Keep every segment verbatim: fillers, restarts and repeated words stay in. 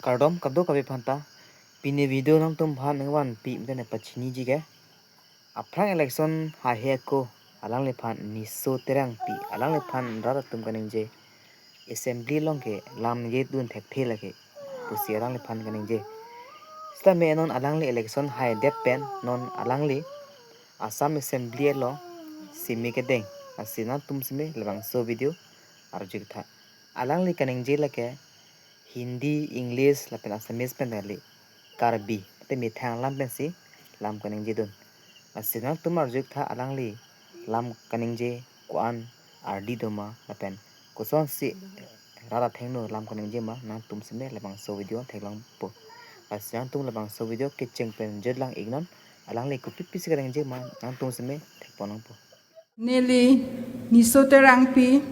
Kardom kadokave aphanta, pini video nangtum aphan nangvanpi mate nangpachiniji ke. Aphrang election haihe ako alangliphan Niso Terangpi, alangliphan rat atum kaningje assembly along ke lam ningjedun thekthe lake pusi alangliphan kaningje. Sitame non alangli election haidet pen non alangli Assam Assembly along seme kedeng. Lasi nangtum seme labangso video arju tha. Alangli kaningje lake Hindi, English lapen Assamese pen kali, Karbi mate methang alam pensi lam kaningjedun. Lasi nangtum arju tha alangli lam kaningje ko-an ardi doma lapen kosonsi rat athengno lam kaningje ma, nangtum seme labangso video theklongpo. Lasi nangtum labangso video kecheng pen jutlang iknon, alangli kopi pisi kaningje ma nangtum seme thekponlongpo. Neli Niso Terangpi,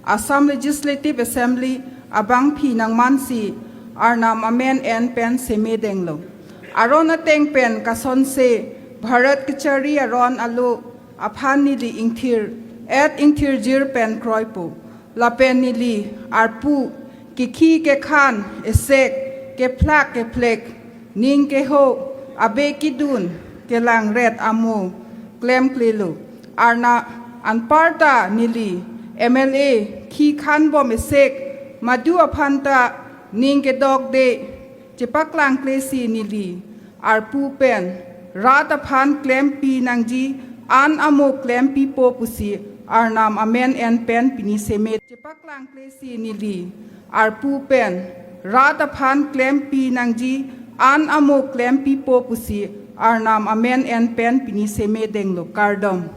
Assam Legislative Assembly abangpi nangmansi Arnam amen en pen seme denglo. Aron ateng pen kasonse Bharat Kachari aron alo aphan neli ingthir et ingthirjir pen kroipo. Lapen neli arpu kekhi kekhan, esek, kephlak kephlek, ning keho, abe kedun, kelangret amo klemklelo. Arnam anparta neli M L A khi khanbom esek madu aphanta ning kedokde chepaklangklesi neli arpu pen rat aphan klempi nangji an amo klempipo pusi Arnam amen en pen pini seme chepaklangklesi neli arpu pen rat aphan klempi nangji an amo klempipo pusi Arnam amen en pen pini seme denglo. Kardom.